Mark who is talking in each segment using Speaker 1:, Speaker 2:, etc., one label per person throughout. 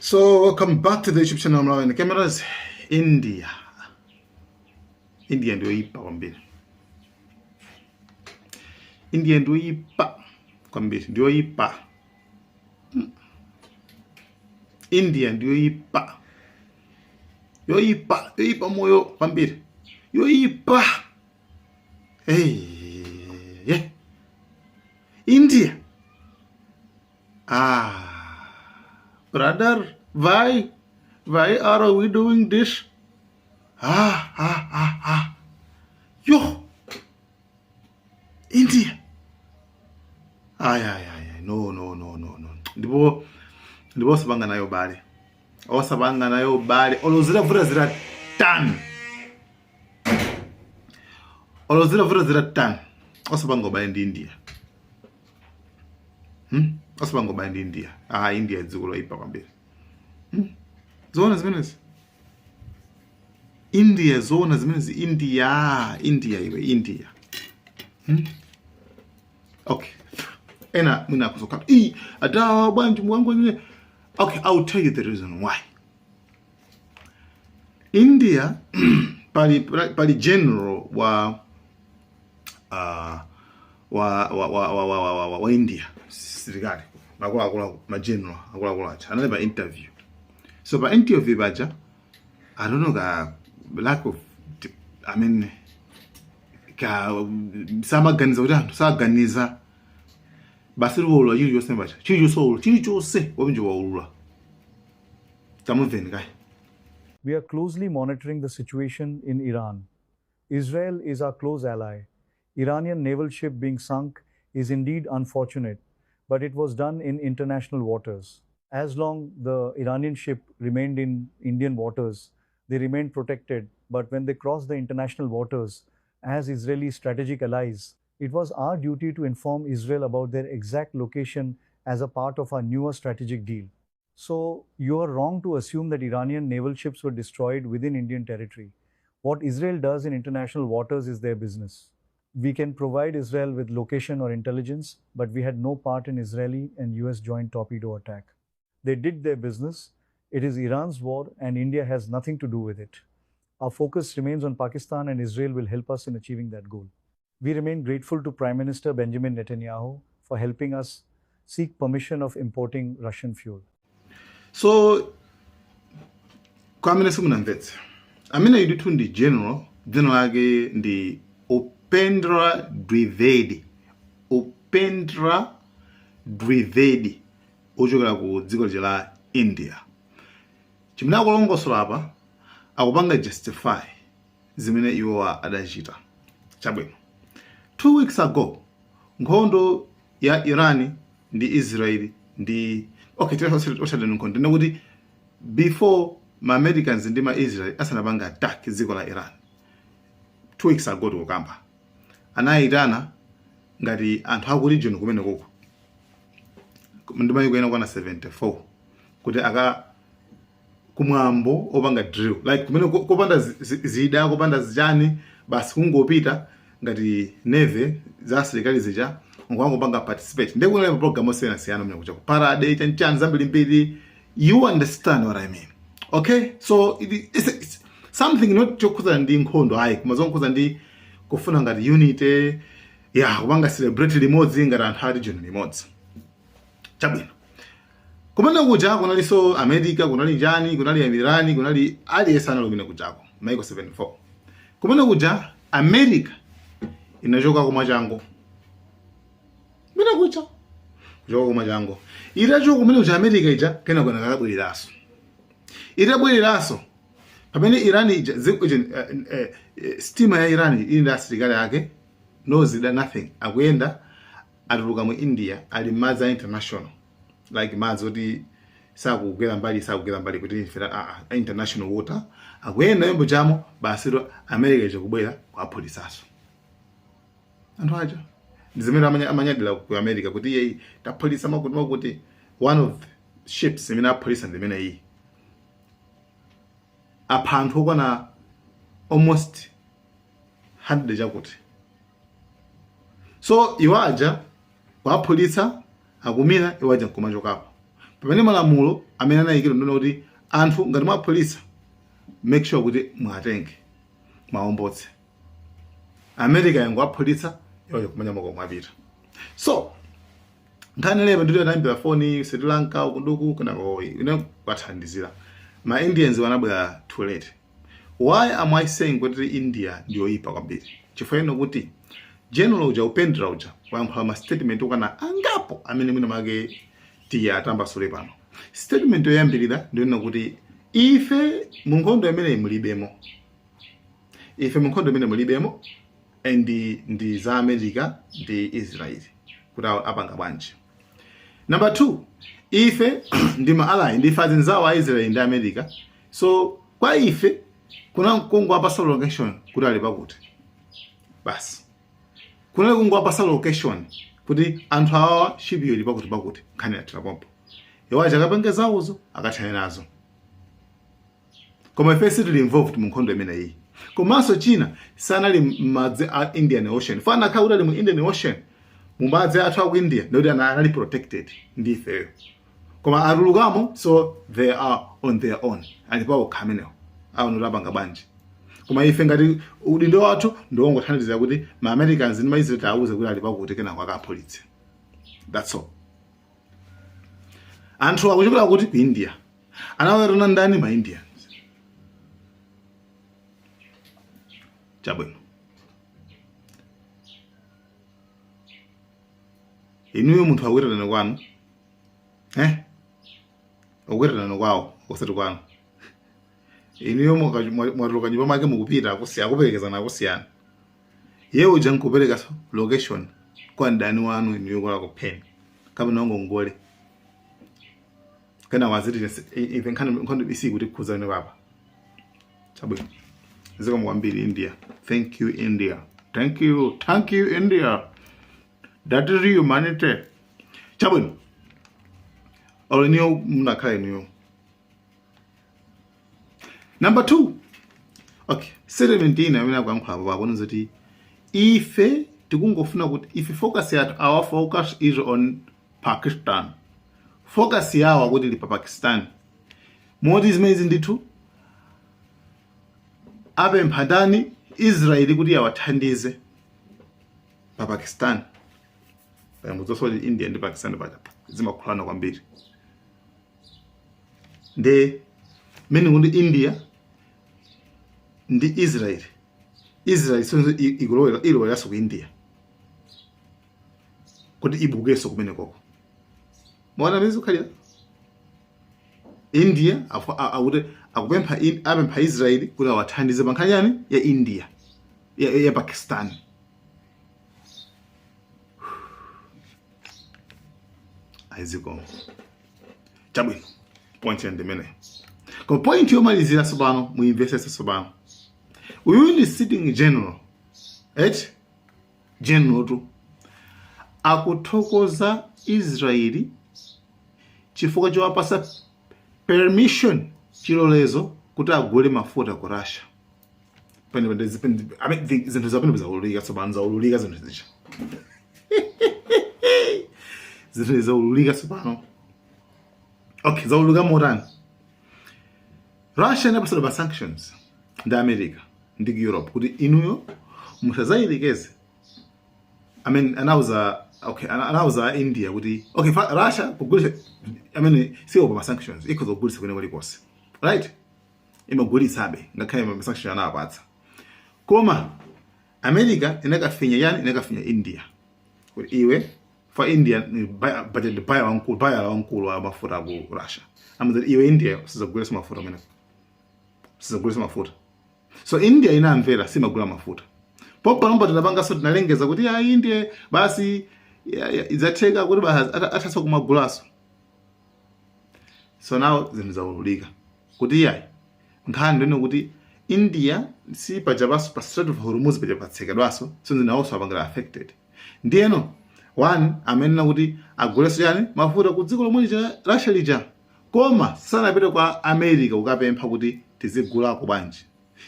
Speaker 1: So welcome back to the YouTube channel Malawi Cameras. India. India ndiyoipa kwambiri. India ndiyoipa kwambiri, ndiyoipa. India ndiyoipa. Yoipa, yoipa moyo kwambiri. Yoipa. Hey, yeah. India. Ah, brother, why? Why are we doing this? Ah, ah, ah, ah. Yo, India. Ay, ay, ay, ay. No, no, no, no, no. Ndipo, ndipo osapanga nayo ubale. Osapanga nayo ubale. Olo zitavuta zitatani. Olo zitavuta zitatani. Osapanga ubale ndi India. Osapanga ubale ndi India. Ah, India dziko loipa kwambiri. Zoona zimenezi. India, zoona zimenezi. India, India iwe, India. Okay. Ena mwina akuzoka. I ata bwanji mwangu ine. Okay, I'll tell you the reason why. India pali general wa India, silikali akuluakulu, ma general akuluakulu aja anali pa interview. So pa interview paja, I don't know, ka lack of, I mean, ka samaganiza kuti anthu saganiza, basi liwolula chilichonse pacha, chilichonse waulula, chilichonse wapinje waulula. Tamumveni kaye.
Speaker 2: We are closely monitoring the situation in Iran. Israel is our close ally. Iranian naval ship being sunk is indeed unfortunate, but it was done in international waters. As long the Iranian ship remained in Indian waters, they remained protected. But when they crossed the international waters, as Israeli strategic allies, it was our duty to inform Israel about their exact location as a part of our newer strategic deal. So you are wrong to assume that Iranian naval ships were destroyed within Indian territory. What Israel does in international waters is their business. We can provide Israel with location or intelligence, but we had no part in Israeli and US joint torpedo attack. They did their business. It is Iran's war and India has nothing to do with it. Our focus remains on Pakistan and Israel will help us in achieving that goal. We remain grateful to Prime Minister Benjamin Netanyahu for helping us seek permission of importing Russian fuel.
Speaker 1: So kwa amene simunamvetse, amene ndithu ndi general, dzina lake ndi Upendra Dwivedi, Upendra Dwivedi, ochokera ku dziko lija la India. Chimene akulongosola apa, akupanga justify zimene iwowa adachita. Chabwino, 2 weeks ago, nkhondo ya Iran ndi Israel ndi, okay, osati nkhondo, ndikuti before ma Americans ndi ma Israel asanapanga attack dziko la Iran, 2 weeks ago tikukamba, anayitana ngati anthu aku region kumene koko ndi mayiko ena kwana 74 kuti aka kumwambo opanga drill, like kumene kopanda zida, kopanda zichani, basi kungopita ngati navy za asilikali zija nkungopanga participate. Ndiye kunali program osiyanasiyana mene kuja, parade, chanchani, zambirimbiri. You understand what I mean? Okay, so it's something not chokhuza ndi nkhondo ayi, koma zonkhuza ndi kufuna ngati unity ya kupanga celebrate limodzi ngati anthu a region limodzi. Chabwino, kumene kuja kunalinso America, kunali njani, kunali Iran, kunali aliyense anali kumene kujako, maiko 74. Kumene kuja America inachoka kumwachangu, kumene kuja kuchoka kumwachangu. Itachoka kumene kuja America ija, kena kwena kakabwereranso. Itabwereranso, pamene Iran ija sitima ya Iran ili ndi asilikali ake, no zida, nothing, akuyenda, atuluka mu India, ali madzi a international, like madzi oti sakugwera mbali, sakugwera mbali kuti ifera, international water, akuyenda yombo chamo basi. America ija kubwera kuaphulisaso anthu aja. Ndi zimene amanyadira ku America kuti iye taphulisa makuti makuti. One of the ships imene aphulisa ndi imene iyi, apha anthu okwana almost 100 chakuti. So iwo aja kuaphulitsa, akumira, iwo aja nkumachokapo. Pamene malamulo amene anayikidwa ndi kuti anthu ngati mwaphulitsa, make sure kuti mwatenge, mwaombotse. America yangowaphulitsa, iwo kumanyamuka kumapita. So nkhani ilepo ndito anayimbira foni Sri Lanka ukunduku kenako ine kwathandizira ma Indians wanabwera too late. Why am I saying kuti India ndiyoyipa kwambiri? Chifukwa ino kuti general uja, Upendra uja, wayankhula ma statement okwana angapo amene mwina make tiye atambasule pano. Statement yoyambirira ndiyonena kuti ife mu nkhondo imeneyi mulibemo, ife mu nkhondo imene mulibemo, and ndi za America ndi Israel kuti apanga bwanji. Number 2, ife ndi ma ally, ndife azinzawo a Israel ndi America, so kwa ife kuna kungowapasa location kuti ali pakuti basi, kunali kungowapasa location kuti anthu awawa ship iyo ili pakuti pakuti, nkhani yathera pompo. Iwo aja akapange zawozo, akathane nazo, koma ife sitili involved mu nkhondo imeneyi. Komanso china, sanali m'madzi a Indian Ocean. Fana akhala kuti ali mu Indian Ocean, mu madzi athu aku India, ndikuti anali protected ndi ifeyo, koma atulukamo, so they are on their own, ali pawo amenewo, awo kuti apanga bwanji. Koma ife ngati udindo wathu ndiwongothandizira kuti ma Americans ndi ma Israel auze kuti ali pakuti, kenako akaphulitse. That's all. Anthu akuchokera kuti? Ku India. Anawatuma ndani? Ma Indians. Chabwino, inuyo munthu akuitanani kwanu, eh, akuitanani kwawo osati kwanu. Inuyo mwatuluka nyumba mwake mukupita, akusiya, akuperekezana, akusiyana, iye uja nkupereka location kwa mdani wanu, inuyo kola kupheni kapena ngongole kana waziti ife nkhani nkhondo isi kuti khuza ine papa. Chabwino, zikomo kwambiri India. Thank you India, thank you, thank you India, that is humanity. Chabwino, olo inuyo munakhala inuyo. Number 2, okay, statement ina amene akuyankhula apo pakuona zoti ife tikungofuna kuti ife focus yathu, our focus is on Pakistan. Focus yawo akuti ili pa Pakistan, moti zimenezi ndithu apempha ndani? Israeli kuti awathandize pa Pakistan. Pambudzonso kuti India ndi Pakistan paja zimakhulana kwambiri, nde mene kuti India ndi Israel, Israel sonso ikulowera, iloweranso ku India kuti ibukenso kumene koko. Mwaona mmene zikukhalira? India akuti akupempha apempha Israel kuti awathandize pa nkhani yani? Ya India, ya Pakistan. Aiziko chabwino, point ndi imeneyo. Koma point yomalizira tsopano, muimvesese tsopano, uyu ndi sitting general, eti, general tu, akuthokoza Israeli chifukwa chowapasa permission, chilolezo kuti agule mafuta ku Russia. I mean, zinthu zapene zaululika tsopano, zaululika zinthu zija, zinthu zaululika tsopano. Okay, zaululika motani? Russia inapasidwa pa sanctions ndi America ndi Europe kuti inuyo musazayerekeze. I mean, anauza, okay, anauza India kuti okay, Russia kugulisa, I mean, siyo pa sanctions, ikhoza kugulisa kwene kulikonse, right? Imagulitsabe ngakhale ma sanction anawapatsa. Koma America inakafinya yani? Inakafinya India kuti iwe fa India ni budget buyer wankulu, buyer wankulu wa mafuta ku Russia. Amazati iwe India usizagulisa mafuta mene, usizagulisa mafuta. So India inamvera, simagula mafuta. Pompano tinapanganso, tinalengeza kuti ya India basi idzatheka kuti basi athatsa kumagulaso. So now zinthu zaululika kuti iyayi, nkhani ndino kuti India si paja paso pa Strait of Hormuz paja patsekedwaso, so zinawonso apangira affected. Ndiyeno one amenena kuti aguleso chani? Mafuta ku dziko lomwe lija, Russia lija, koma sanapite kwa America kukapempha kuti tizigulako bwanji.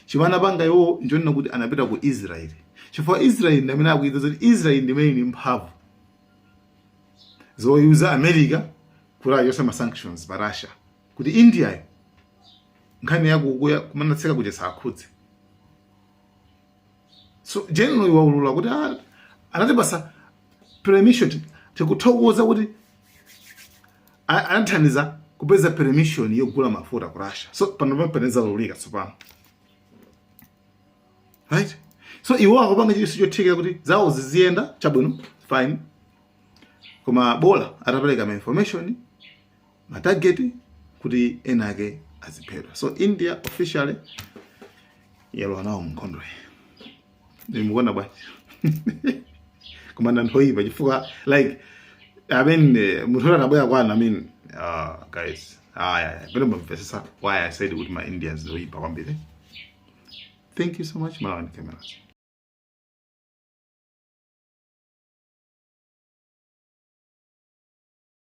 Speaker 1: Chimene anapanga iwo nchonena kuti anapita ku Israel, chifukwa Israel ndi amene akuiza zoti Israel ndi imene ili mphamvu zoyuza America. Kuti achotse ma sanctions pa Russia, kuti India nkhani yakukuya kumanatseka kuja sakhudze. So general waulula kuti, ah, anatipasa permission, tikuthokoza kuti anathandiza kupeza permission yogula mafuta ku Russia. So pano paneza lulika tsopano, right? So iwo akupanga chilichonse chothekera kuti zawo ziziyenda chabwino, fine, koma bola atapereka ma information, ma target, kuti ena ake aziphedwa. So India officially yalowa nawo mu nkhondo iyi. Mukuona bwanji? Koma ndi anthu oyipa chifukwa, like, I mean, munthu anabwera kwanu. I mean, guys, aya pene mumvesesa why I said kuti ma Indians oyipa kwambiri. Thank you so much, Malawi Cameras.